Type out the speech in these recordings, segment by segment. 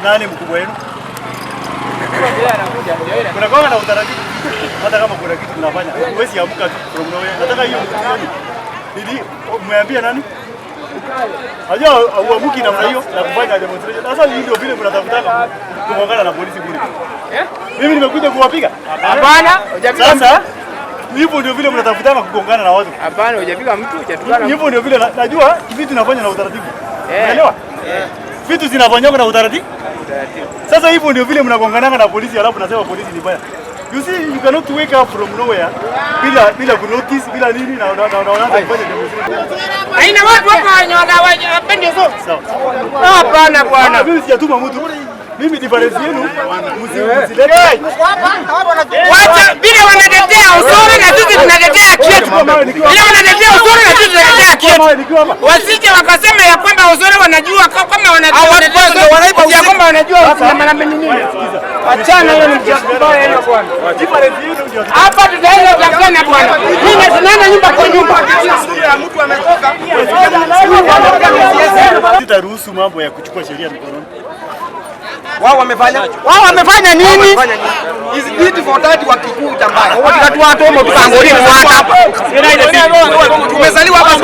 Nani mkubwa wenu? Kuna kwa na utaratibu. Hata kama kuna kitu tunafanya, huwezi amka tu from nowhere. Nataka hiyo mkutano. Nili umeambia nani? Hajua uamuki namna hiyo na kufanya demonstration. Sasa hii ndio vile mnatafutana kugongana na polisi kule. Mimi nimekuja kuwapiga. Hapana, hujapiga. Sasa hivyo ndio vile mnatafutana kugongana na watu. Hapana, hujapiga mtu, hujatukana. Hivyo ndio vile najua vitu tunafanya na utaratibu. Unaelewa? Vitu zinafanywa na utaratibu. Sasa hivyo ndio vile mnagongana na polisi alafu nasema polisi ni baya. You see, you cannot wake up from nowhere bila kunotice, bila nini na unaanza kufanya demonstration. Haina watu hapa wenye wanapendi hizo. Sawa. Hapana bwana. Ah, mimi sijatuma mtu. Mimi difference yenu msilete. Wacha vile wanatetea Osoro na sisi tunatetea haki yetu. Vile wanatetea Osoro na sisi tunatetea haki yetu. Wasije wakasema ya kwamba Osoro wanajua kama wanatetea ya kwamba wanajua na nini. Achana, hiyo ni mchezo mbaya hiyo bwana. Difference yenu ndio Hapa tutaenda kutafutana bwana. Mimi nasimama nyumba kwa nyumba. Sitaruhusu mambo ya kuchukua sheria mikononi. Wao wamefanya Wao wamefanya nini? Is it for that wa Kikuyu mbaya. Hapa. Tumezaliwa hapa.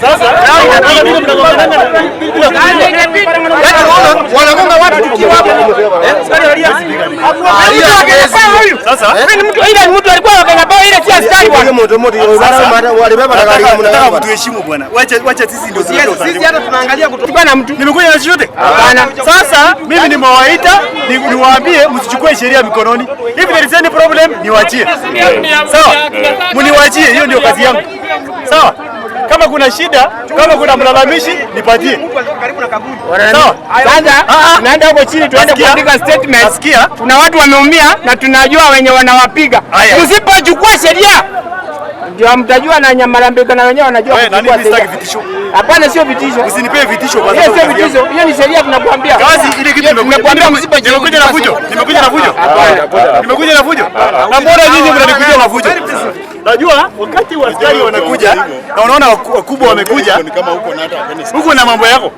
Sasa vile mnagongana bila kujua. Yaani unaona wanagonga watu tukiwa hapo. Sasa Mtu ile ni mtu alikuwa Kenya Power, ile si askari bwana. Nataka mtuheshimu bwana. Wacha sisi ndio tunatoa. Sisi hata tunaangalia kutoka Bwana mtu. Nimekuja na chochote? Hapana. Sasa mimi nimewaita niwaambie msichukue sheria mikononi. If there is any problem niwaachie. Sawa? Mniwaachie, hiyo ndio kazi yangu. Sawa? Kama kuna shida, kama kuna mlalamishi nipatie. Karibu na kaburi. Sawa? Sasa Ah, ah. tunaenda huko chini tuende Nasikia. kuandika statement. Nasikia. Kuna watu wameumia na tunajua wenye wanawapiga. Haya. Msipochukua sheria ndio mtajua na Nyamarambika na wenyewe wanajua Wewe, nani kuchukua mimi sitaki sheria. vitisho. Hapana, sio vitisho. Usinipee vitisho kwa Hiyo sababu sio kazi yangu. vitisho. Hiyo ni sheria tunakuambia. Kazi ile kitu nimekuja Nimekuambia msipochukua nimekuja na fujo. Nimekuja na fujo. Hapana. Nimekuja na fujo. Na mbona nyinyi mnanikujia mafujo? Najua wakati wa askari wanakuja na unaona wakubwa wamekuja Ni kama huko na hata Afghanistan. huko na mambo yako.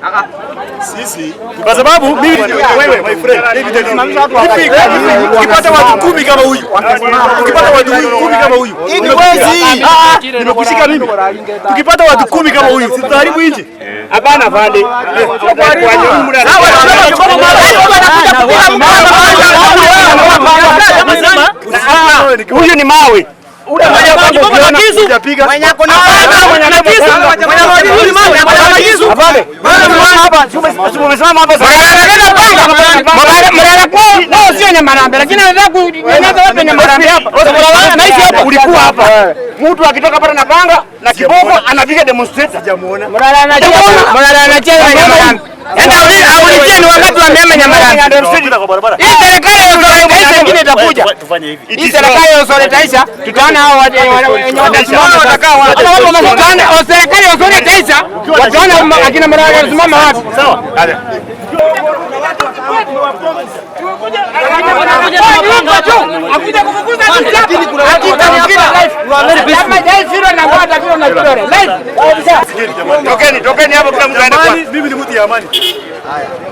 Sisi Kwa sababu mimi wewe my friend, let me tell you. Ukipata watu 10 kama huyu. Ukipata watu 10 kama huyu. Hii ni wezi. Ah, nimekushika mimi. Tukipata watu 10 kama huyu, si tutaharibu nchi. Hapana fande. Nasema Huyu ni mawe. hujapiga. Mwenye ako na panga, mwenye ana kisu, mwenye huyu mawe, mwenye ana kisu. Mnaleta sio Nyamarambe, lakini anataka kunyanyasa watu Nyamarambe hapa. Ulikuwa hapa. Mtu akitoka pale na panga na kiboko anapiga demonstrator. Sijamuona. Mnalala anacheza na Nyamarambe. Yaani aulizie ni wakati wa mema Nyamarambe. Tunawapita kwa barabara. Hii serikali ya Osoro itaisha, ingine itakuja. Tufanye hivi. Hii serikali ya Osoro itaisha, tutaona hao wenye watasimama watakaa wapi. Tutaona serikali ya Osoro itaisha, wataona akina Murara watasimama wapi. Sawa. Akuja kufukuza sisi hapa. Hakika Sikeni jamani. Tokeni, tokeni hapo kila mtu aende kwake. Amani, mimi ni mtu ya amani.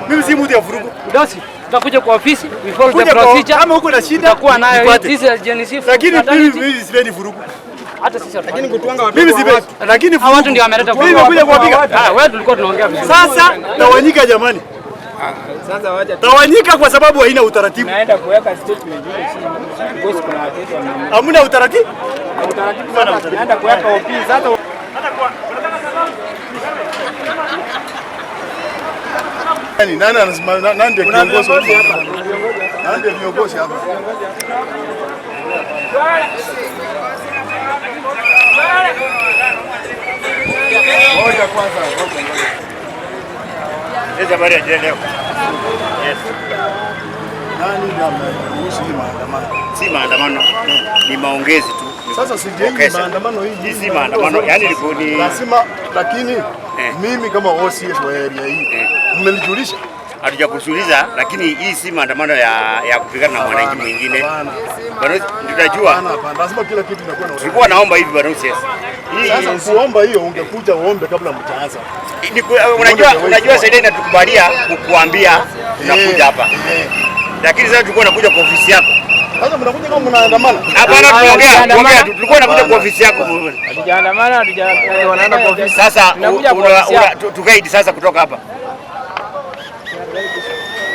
Mimi si mtu ya vurugu. Dosi, tutakuja kwa ofisi, we follow the Kuja kwa procedure. kama uko na shida Tutakuwa nayo nipate. this is GNC. Lakini mimi fraternity. mimi sipendi vurugu. Hata sisi hatufanyi. Mimi sipendi. Lakini Hawa watu ndio wameleta Mimi vurugu. nimekuja kuwapiga. Ah, wewe tulikuwa tunaongea vizuri. Sasa tawanyika jamani. Tawanyika kwa sababu haina utaratibu. Naenda kuweka statement yule chini. Boss, kuna watoto wameumia. Hamna utaratibu. Utaratibu sasa tunaenda kuweka OP sasa. Nani nani anasimama nani ndio kiongozi hapa? Nani ndio viongozi hapa? Ngoja kwanza, ngoja ngoja. Hizi habari ya leo. Yes. Nani ndio ameruhusu hii maandamano? Si maandamano, ni maongezi tu. Sasa sijui Okay, hii maandamano hii. Hii si maandamano, yani ni lazima, lakini mimi kama OCS wa area hii mmenijulisha. Hatujakusuliza, lakini hii si maandamano ya kupigana na mwananchi mwingine. Hapana. Bwana, tutajua. Hapana, hapana. Lazima kila kitu inakuwa na Tulikuwa naomba hivi, bwana OCS. Hii Sasa kuomba hiyo ungekuja uombe kabla mtaanza. Unajua sasa inatukubalia kukuambia tunakuja hapa. Lakini sasa tulikuwa nakuja kwa ofisi yako. Sasa mnakuja kama mnaandamana. Hapana, tunaongea tu. Tulikuwa nakuja kwa ofisi yako. Hatujaandamana, wanaenda kwa ofisi. Sasa Tunakuja kwa ofisi yako. tuguide sasa kutoka hapa.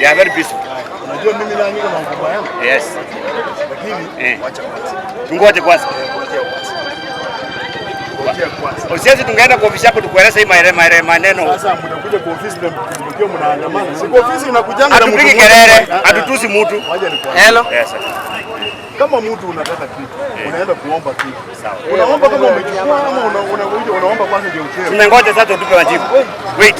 Yeah, very peaceful. Unajua mimi na niko na mkubwa yangu. Yes. Lakini wacha kwanza. Tungoje kwanza. Ngojea kwanza. Ngojea kwanza. Usiwezi tungeenda kwa ofisi yako tukueleza hii maneno. Sasa mnakuja kwa ofisi na mkiwa mnaandamana. Si kwa ofisi inakujanga na mtu Hatupigi mmoja. kelele, Ah, ah. hatutusi mtu. Wacha nikwambie. Hello. Yes, sir. Kama mtu unataka kitu, unaenda kuomba kitu. Unaomba kama umechukua ama unakuja unaomba kwanza ndio upewe. Tunangoja sasa utupe majibu. Wait.